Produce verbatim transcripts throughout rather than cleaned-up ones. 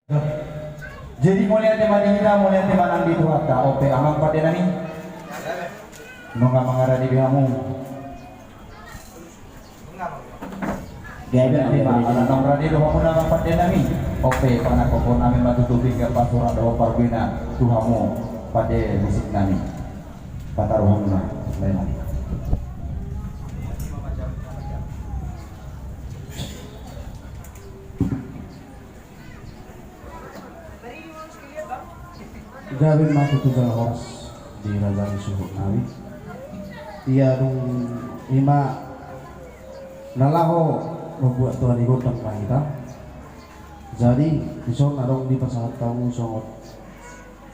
Jadi mauliate ma di hita, mauliate ma nang di Tuhanta. Ope, amang pande nami. Nunga mangarade be hamu. Gabe, gabe, gabe. Ala naung rade do hamu amang pande nami. Ope, panangkok nami ma tutu pinggan pasu dohot parbena tu hamu pande musik nami. Pataru hamu ma, lae nami. Gabe ma tutu jala horas di raja ni suhut nami. Ia dung i ma na laho mambuat tua ni gondang ma hita. Jadi dison adong dipasahat hamu songon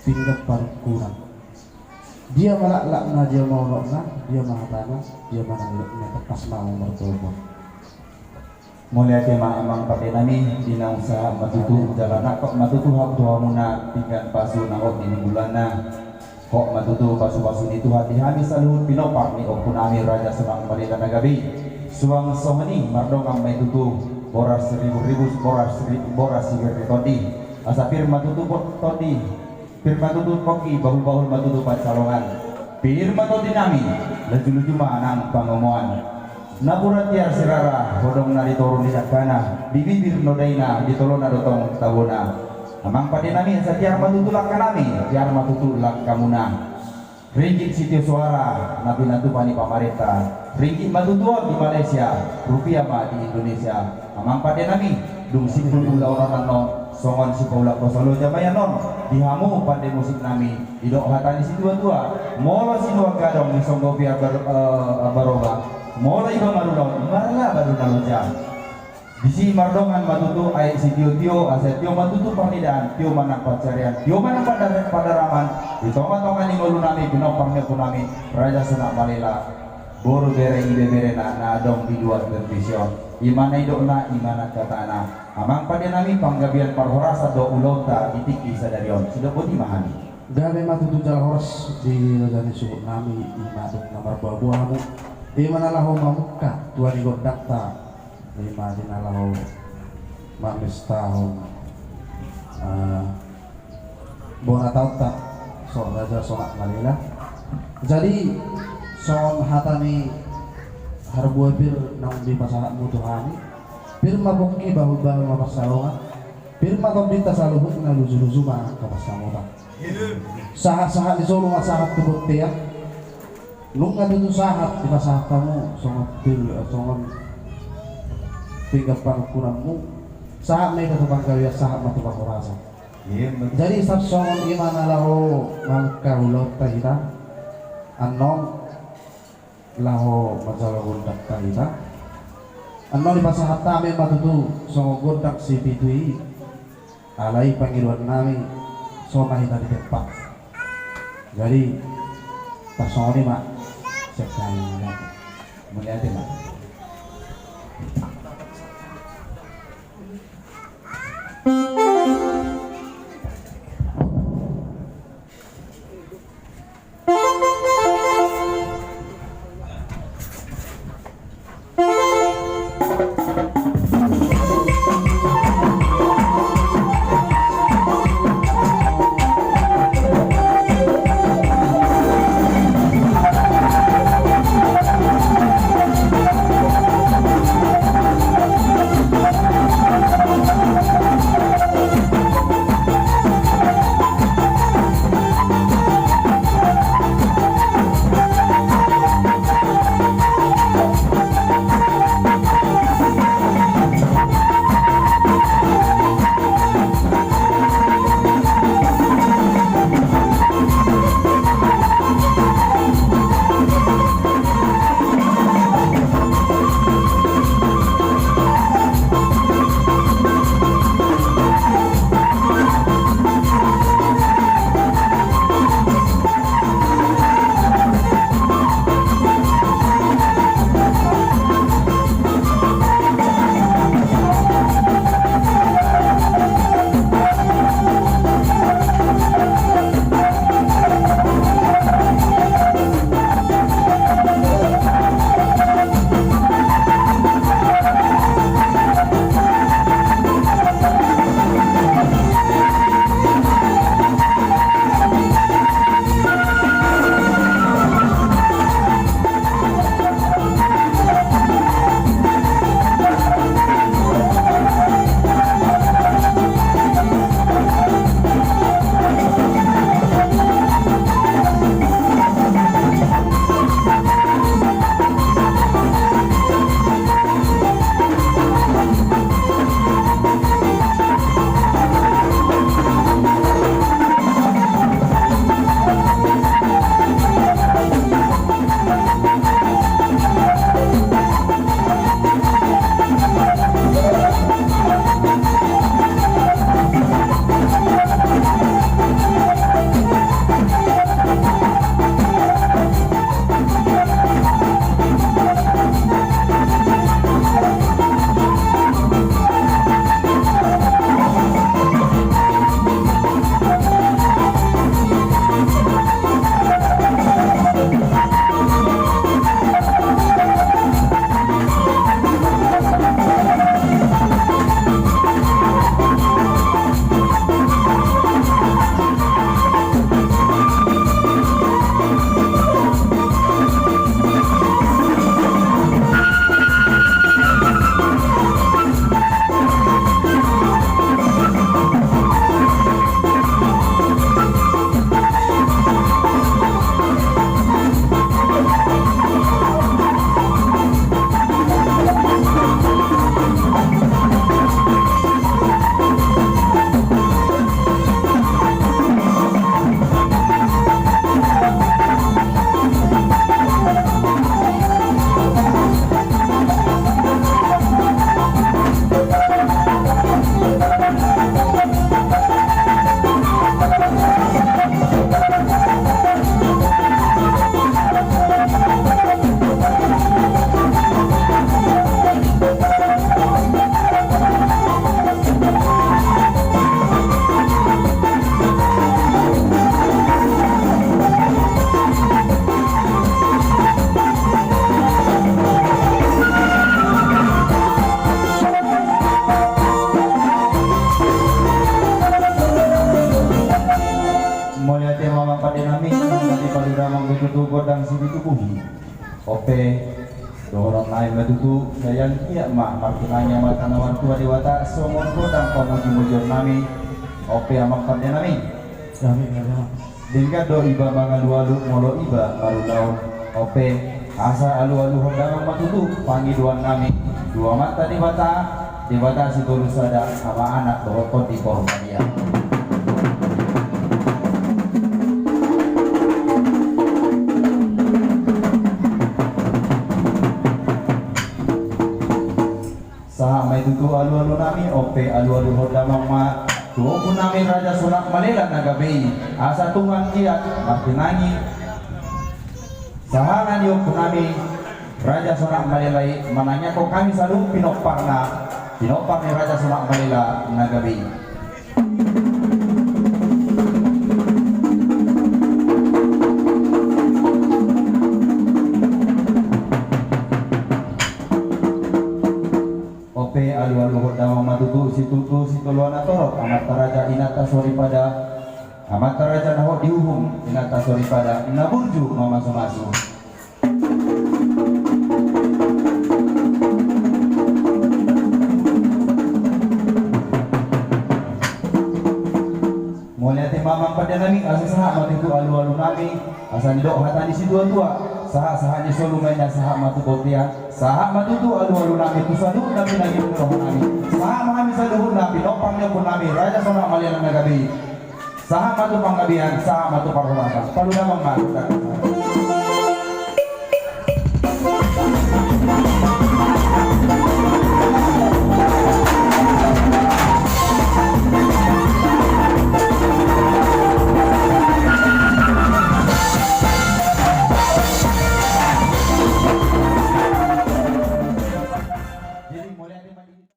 pinggan parungkuna. Dia ma laklakna, dia ma unokna, dia ma hatana, dia ma nidokna, tangkas ma hamu martonggo. Mauliate ma amang pande nami, di naung sahat ma tutu jala nangkok ma tutu hot tu hamuna pinggan pasu na hot di ni bulanna. Hot ma tutu pasu-pasu ni Tuhan di hami saluhut pinompar ni ompu nami Raja Sonak Malela na gabe i. Suang songon i mardongan ma i tutu boras ribu-ribu, boras ri-, boras sibir ni tondi. Asa pir ma tutu bo-, tondi. Pir ma tutu pongki, bahul-bahul ma tutu pansalongan. Pir ma tondi nami, laju-laju ma nang pangomoan. Napuran tiar sirara, hodong na di toru ni dangkana, di bibir nodaina, di tolona do tong tabona. Amang pande nami, asa tiar ma tutu langka nami, tiar ma tutu langkamuna. Ringgit sitio soara na pinatupa ni pamarenta. Ringgit ma tutu on di Malaysia, rupiah ma di Indonesia. Amang pande nami, dung simpul ulaon on annon, songon sipaulak hosolo jamai annon di hamu pande musik nami, didok hata ni situatua, molo sinuan gadong disonggopi ambar-, eh, ambaroba, molo iba marulaon marlaba do na loja. Disi mardongan ma tutu aek sitiotio, asa tio ma tutu parnidaan, tio ma nang pansarian, tio ma nang pandar-, pandaraman di tonga-tonga ni ngolu nami, pinompar ni ompu nami Raja Sonak Malela. Boru, bere, ibeberena na adong di luat perpison. I ma na nidokna, i ma nang hatana. Amang pande nami, panggabean parhorasan do ulaonta di tingki sadari on. Sidok boti ma hami. Gabe ma tutu jala horas di raja ni suhut nami, i ma dung na marboa-boa hamu. I ma na laho mamungka tua ni gondangta. I ma di na laho mamestahon, eh, bona taonta, so Raja Sonak Malela. Jadi songon hata ni harbue pir naung dipasahatmu tu hami, pir ma pongki, bahul-bahul ma pansalongan, pir ma tondinta saluhutna, luju-luju ma angka pansamotan. Sahat-sahat ni solu ma sahat tu bontean. Nunga tutu sahat dipasahat hamu songon pil-, songon pinggan panungkunanmu. Sahat ma hita tu panggabean, sahat ma tu parhorasan. Iya, betul. Jadi sab songon i ma na laho mamungka ulaonta hita. Annon laho manjalo gondangta hita. Annon dipasahat hami ma tutu songon gondang sipitu i. Alai pangidoan nami, so ma hita di tempat. Jadi tarsongon i ma. Siap kami. Mauliate ma. Tu gondang sibitubuhi. Ope, dohonon nami ma tutu, sai anggiat ma martinangi Amanta na martua Debata songon gondang pamujimujion nami. Ope, amang pande nami. Denggan do iba mangalualu molo iba marulaon. Ope, asa alualuhon damang ma tutu pangidoan nami tu Amanta Debata, Debata sitolu sada, Ama, Anak dohot Tondi Porbadia. Sahat ma i tutu alualu nami. Ope, alualuhon damang ma tu ompu nami Raja Sonak Malela na gabe i, asa tung anggiat martinangi sahala ni ompu nami Raja Sonak Malela i manangiangkon hami saluhut pinomparna, pinompar ni Raja Sonak Malela na gabe i. Ope, alualuhon damang ma tutu situtu sitolu anak torop, Amanta Raja, Inanta Soripada. Amanta Raja na hot di uhum, Inanta Soripada na burju mamasumasu. Mauliate ma, amang pande nami, asa sahat ma tutu alualu nami. Asa nidok hata ni situatua, sahatsahat ni solu ma inna sahat ma tu bontean. Sahat ma tutu alualu nami tu saluhut na pinangido ni roha nami. Sahat ma hami saluhutna pinompar ni ompu nami Raja Sonak Malela na gabe i. Sahat ma tu panggabean, sahat ma tu parhorasan. Palu damang ma.